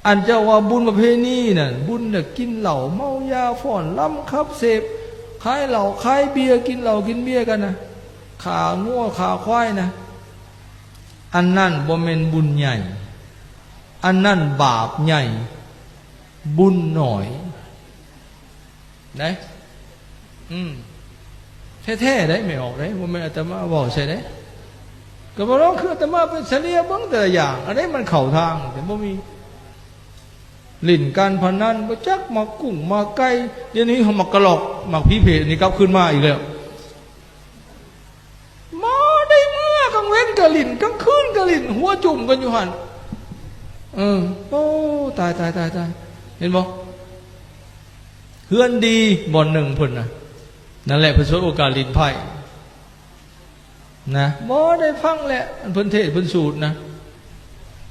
ອັນເຈົ້າວ່າບຸນປະເພນີນັ້ນ ບຸນນະ ກິນເຫຼົ້າເມົາຢາ ຟ້ອນລຳຂັບເສບ ຂາຍເຫຼົ້າຂາຍເບຍ ກິນເຫຼົ້າກິນເບຍກັນນະ ຂ້າງົວຂ້າຄວາຍນະ ອັນນັ້ນບໍ່ແມ່ນບຸນໃຫຍ່ ອັນນັ້ນບາບໃຫຍ່ ບຸນໜ້ອຍ. ໄດ້ ອືມ ແທ້ໆ ໄດ້ ແມ່ອອກໄດ້ ບໍ່ແມ່ນອາດຕະມາເວົ້າໃສ່ໄດ້ ກໍບໍ່ລອງ ຄືອາດຕະມາໄປສະເລ່ຍເບິ່ງແຕ່ລະຢ່າງ ອັນໃດມັນເຂົ້າທາງ ແຕ່ບໍ່ມີ ຫຼິ້ນການພະນັນ ບໍ່ຈັກໝາກກຸ້ງໝາກໄກ່ ດຽວນີ້ເຮົາໝາກກະຫຼອກ ໝາກຜີເພດນີ້ກັບຄືນມາອີກແລ້ວ. ມາໄດ້ເມື່ອກາງເວັນກໍຫຼິ້ນ ກາງຄືນກໍຫຼິ້ນ ຫົວຈຸ່ມກັນຢູ່ຫັ້ນ ເອີ ໂອ້ ຕາຍ ຕາຍ ຕາຍ ຕາຍ ເຫັນບໍ່? ເຮືອນດີບ່ອນໜຶ່ງເພິ່ນນະ ນັ້ນແຫຼະ ເພິ່ນສວຍໂອກາດຫຼິ້ນໄພ້ນະ ບໍ່ໄດ້ຟັງແຫຼະ ອັນເພິ່ນເທດເພິ່ນສູດນະ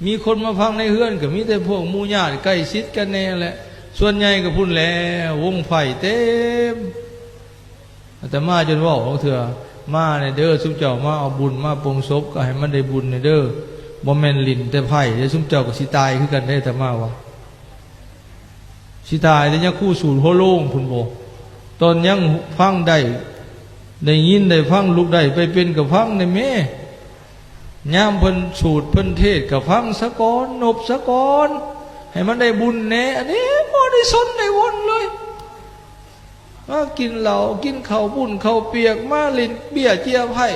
ມີຄົນມາຟັງໃນເຮືອນກໍມີແຕ່ພວກໝູ່ຍາດໃກ້ຊິດກັນແດ່ແຫຼະ ສ່ວນໃຫຍ່ກໍພຸ້ນແຫຼະ ວົງໄພ້ເຕັມ. ອາດຕະມາຈົນເວົ້າບາງເທື່ອ ມາແດ່ເດີ ຊຸມເຈົ້າມາເອົາບຸນ ມາປົງສົບ ກໍໃຫ້ມັນໄດ້ບຸນແດ່ເດີ ບໍ່ແມ່ນຫຼິ້ນແຕ່ໄພ້ເດ້ ຊຸມເຈົ້າກໍຊິຕາຍຄືກັນເດ້ ອາດຕະມາວ່າ ຊິຕາຍແຕ່ຍາຄູສູດຫົວໂລງພຸ້ນບໍ ຕອນຍັງຟັງໄດ້ ໄດ້ຍິນໄດ້ຟັງ ລຸກໄດ້ໄປເປັນກໍຟັງແດ່ແມ້ ຍາມເພິ່ນສູດເພິ່ນເທດກໍຟັງສາກ່ອນ ນົບສາກ່ອນ ໃຫ້ມັນໄດ້ບຸນແດ່ ອັນນີ້ບໍ່ໄດ້ສົນໄດ້ວົນເລີຍ. ມາກິນເຫຼົ້າ ກິນເຂົ້າປຸ້ນເຂົ້າປຽກ ມາຫຼິ້ນເບ້ຍເຈ້ຍໄພ້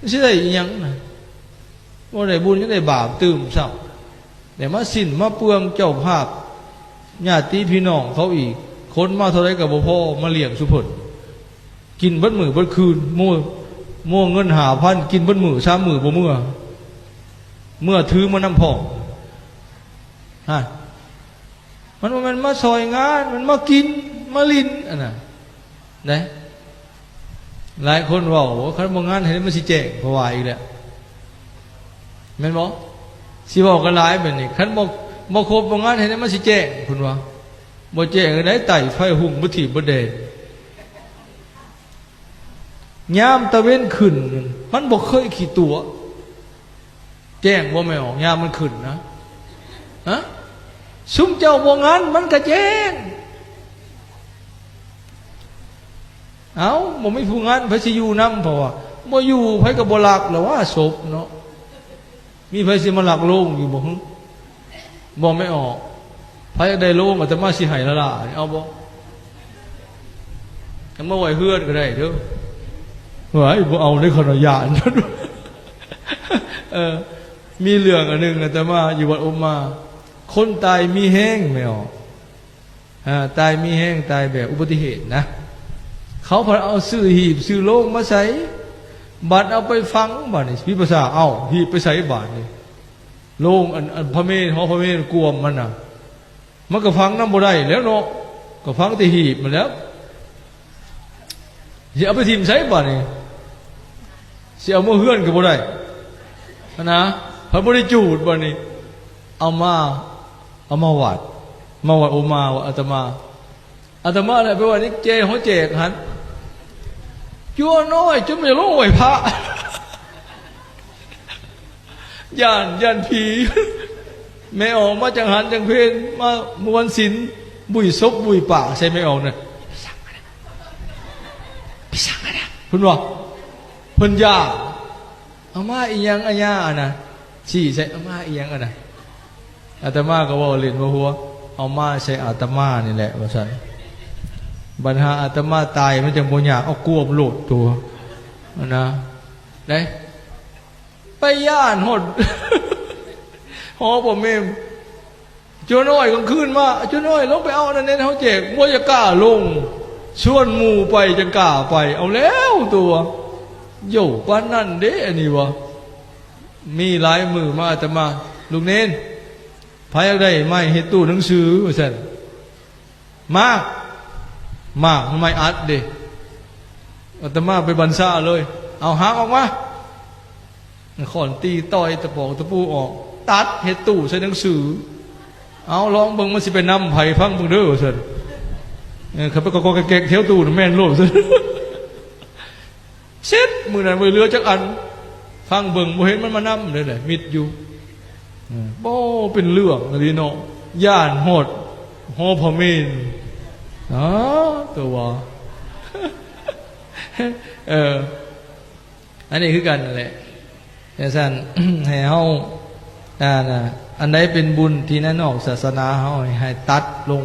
ຊິໄດ້ອີ່ຫຍັງນະ? ບໍ່ໄດ້ບຸນ ຍັງໄດ້ບາບຕື່ມຊ້ຳ ໄດ້ມາສິ້ນມາເປືອງເຈົ້າພາບ ຍາດຕິພີ່ນ້ອງເຂົາອີກ ຄົນມາເທົ່າໃດກໍບໍ່ພໍ ມາລ້ຽງຊຸເພິ່ນ ກິນເບິດມື້ເບິດຄືນ ມົວ ມົວເງິນຫ້າພັນ ກິນເບິດມື້ສາມມື້ບໍ່ເມືອ ເມືອຖືມານຳພ້ອມ ຮະ. ມັນບໍ່ແມ່ນມາຊ່ອຍງານ ມັນມາກິນມາຫຼິ້ນ ອັນນັ້ນເດ້. ຫຼາຍຄົນເວົ້າ ໂອ້ ຄັນບໍ່ງານໃຫ້ມັນຊິແຈ້ງ ເຂົາວ່າອີກແລ້ວ ແມ່ນບໍ່? ຊິເວົ້າກັນຫຼາຍແບບນີ້ ຄັນບໍ່ ບໍ່ຄົບບໍ່ງານໃຫ້ມັນຊິແຈ້ງ ເພິ່ນວ່າ ບໍ່ແຈ້ງຈັ່ງໃດ ໄຕ້ໄຟຮຸ່ງບໍ່ຖີບບໍ່ແດງ. ຍາມຕາເວັນຂຶ້ນ ມັນບໍ່ເຄີຍຂີ້ຕົວະ ແຈ້ງບໍ່ແມ່ອອກ ຍາມມັນຂຶ້ນນະ ຮະ ຊຸມເຈົ້າບໍ່ງັນມັນກະແຈ້ງ. ເອົ້າ ບໍ່ມີຜູ້ງັນ ໃຜຊິຢູ່ນຳ ເພາະວ່າບໍ່ຢູ່ ໃຜກໍບໍ່ລັກແລ້ວວ່າ ສົບເນາະ. ມີໃຜຊິມາລັກໂລງຢູ່ບໍ່? ບໍ່ແມ່ອອກ ໃຜຢາກໄດ້ໂລງ ອາດຕະມາຊິໃຫ້ລ້າໆ ເອົາບໍ່? ເອົາມາໄວ້ເຮືອນກໍໄດ້ເດີ້. ຫວາຍ ບໍ່ເອົາເດ້ ຂ້ານ້ອຍຢ້ານ. ເອີ ມີເລື່ອງອັນໜຶ່ງ ອາດຕະມາຢູ່ວັດອົບມາ ຄົນຕາຍມີແຮງ ແມ່ອອກ ອາ ຕາຍມີແຮງ ຕາຍແບບອຸບັດຕິເຫດນະ ເຂົາພັດເອົາຊື້ຫີບຊື້ໂລງມາໃສ່ ບັດເອົາໄປຝັງ ບາດນີ້ວິພາກສາ ເອົ້າ ຫີບໄປໃສບາດນີ້? ໂລງ ອັນ ອັນພະເມນ ຫໍພະເມນກວມມັນນະ ມັນກໍຝັງນຳບໍ່ໄດ້ແລ້ວເນາະ ກໍຝັງແຕ່ຫີບຫັ້ນແຫຼ້ວ. ຊິເອົາໄປຖິ້ມໃສບາດນີ້? ຊິເອົາເມືອເຮືອນກໍບໍ່ໄດ້ຫັ້ນນະ ເພິ່ນບໍ່ໄດ້ຈູດບາດນີ້ ເອົາມາ ເອົາມາວັດ ມາວັດໂອມາ ວັດອາດຕະມາ ອາດຕະມາແຫຼະໄປໄວ້ໃນແຈເຮົາແຈກຫັ້ນ ຈົວນ້ອຍຈົນບໍ່ຢາກລົງໄຫວ້ພະ ຢ້ານ ຢ້ານຜີ ແມ່ອອກມາຈັງຫັນຈັງເພນ ມາມ່ວນສິນ ບຸ້ຍສົບບຸ້ຍປາກໃສ່ແມ່ອອກນະ ເພິ່ນວ່າ ເພິ່ນຢ້ານ ເອົາມາອີ່ຫຍັງອາຍາອັນນະ ຊີ້ໃສ່ ເອົາມາອີ່ຫຍັງອັນນະ ອາດຕະມາກໍເວົ້າຫຼິ້ນເວົ້າຫົວ ເອົາມາໃສ່ອາດຕະມານີ້ແຫຼະວ່າຊັ້ນ ບັດຫາອາດຕະມາຕາຍມັນຈັ່ງບໍ່ຍາກ ເອົາກວມໂລດຕົວຫັ້ນນະ ໄດ້ ໄປຢ້ານຮອດ ຫໍພໍ່ແມ່ ຈົວນ້ອຍກາງຄືນມາ ຈົວນ້ອຍລົງໄປເອົາອັນນັ້ນແນ່ ເຮົາແຈກ ບໍ່ຢາກກ້າລົງ ຊວນໝູ່ໄປຈັ່ງກ້າໄປ ເອົາແລ້ວຕົວະ ໂຢ ປານນັ້ນເດ້ ອັນນີ້ວະ ມີຫຼາຍມື້ມາອາດຕະມາ ລູກເນນ ໃຜຢາກໄດ້ໄມ້ເຮັດຕູ້ໜັງສື ວ່າຊັ້ນ ມາ ມາ ໄມ້ອັດເດ້ ອາດຕະມາໄປບັນຊາເລີຍ ເອົາຫາກອອກມາ ຄ້ອນຕີຕ່ອຍຕະປອກຕະປູອອກ ຕັດເຮັດຕູ້ໃສ່ໜັງສື ເອົາລອງເບິ່ງ ມັນຊິໄປນຳໃຜ ຟັງເບິ່ງເດີ ວ່າຊັ້ນ ເອີ ຄັນໄປກອກໆແກກໆແຖວຕູ້ນະ ແມ່ນໂລດ ວ່າຊັ້ນ. ເສັດ ມື້ນັ້ນບໍ່ເຫຼືອຈັກອັນ ຟັງເບິ່ງ ບໍ່ເຫັນມັນມານຳເລີຍແຫຼະ ມິດຢູ່ ເອີ ໂອ້ ເປັນເລື່ອງອີ່ຫຼີເນາະ ຢ້ານຮອດຫໍພະເມນ ອໍ ຕົວະ ເອີ ອັນນີ້ຄືກັນນັ້ນແຫຼະ. ຈັ່ງຊັ້ນ ໃຫ້ເຮົາ ອັນ ອັນໃດເປັນບຸນທີ່ໃນນອກສາສະໜາເຮົາ ໃຫ້ຕັດລົງ